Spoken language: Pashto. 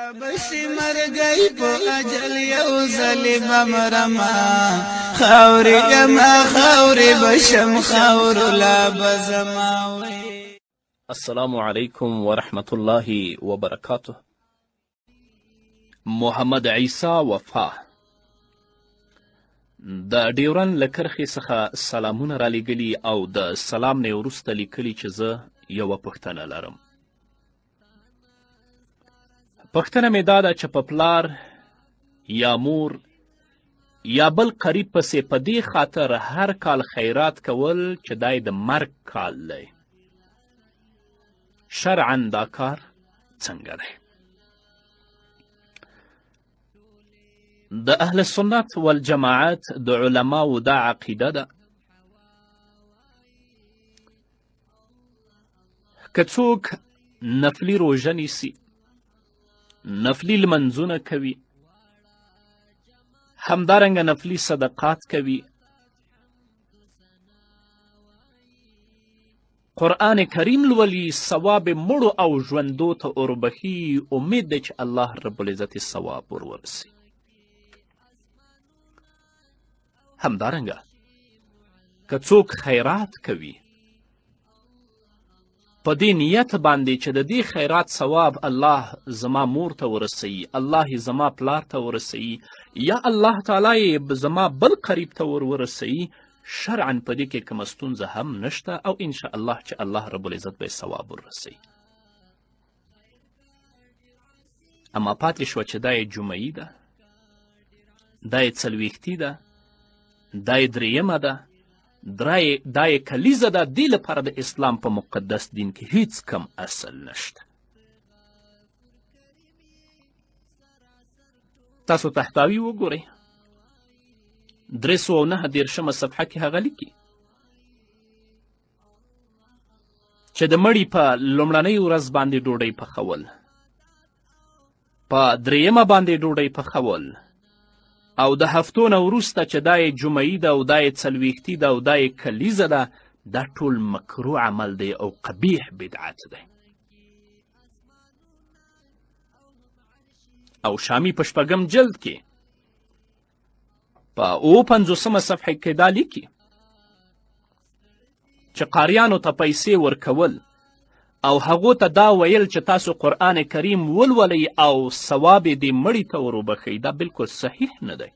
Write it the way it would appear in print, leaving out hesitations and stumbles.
رابشي مرګی په اجل یو ځل به مرمه، خاورې یمه خاورې به شم، خاورو لا به زما وي. السلام علیکم ورحمت الله وبرکاته. محمد عیسی وفا د ډیورن له کرښې څخه سلامونه رالیږلي او د سلام نه وروسته لیکلي چې زه یوه پوښتنه لرم. پوښتنه مې دا ده چې په پلار یا مور یا بل قریب پسې په دې خاطر هر کال خیرات کول چې دا د مرګ کال دی، شرعا دا کار څنګه دی؟ د اهل سنت والجماعت د علماو دا عقیده ده که څوک نفلي روژه نیسي، نفلي لمنځونه کوي، همدارنګه نفلي صدقات کوي، قرآن کریم لولي، ثواب مړو او ژوندو ته اوربښي، امید دی چې الله رب العزت ثواب ور ورسي. همدارنګه که څوک خیرات کوي په دې نیت باندې چې د دې خیرات ثواب الله زما مور ته ورسوي، الله یې زما پلار ته ورسوي، یا الله تعالی یې زما بل قریب ته ور ورسوي، شرعا په دې کې کومه ستونزه هم نشته او انشاءالله چې الله رب العزت به یې ثواب ورسوي. اما پاتې شوه چې دا یې جمعي ده، دا یې څلوېښتي ده، دا یې درېیمه ده، دا یې کلیزه ده، دې لپاره د اسلام په مقدس دین کې هیڅ کم اصل نشته. تاسو تحتاوي وګورئ، 339 صفحه کې هغه لیکي چې د مړي په لومړنۍ ورځ باندې ډوډۍ پخول، په درېیمه باندې ډوډۍ پخول، او د هفتو نه وروسته چې دا یې جمعي ده او دا یې څلوېښتي ده او دا یې کلیزه ده، دا ټول مکروه عمل دی او قبیح بدعت دی. او شامی په شپږم جلد کې په 57 صفحه کې دا لیکي چې قاریانو ته پیسې ورکول او هغو ته دا ویل چې تاسو قرآن کریم ولولئ او ثواب یې دې مړي ته وروبښئ، دا بلکل صحیح نه دی.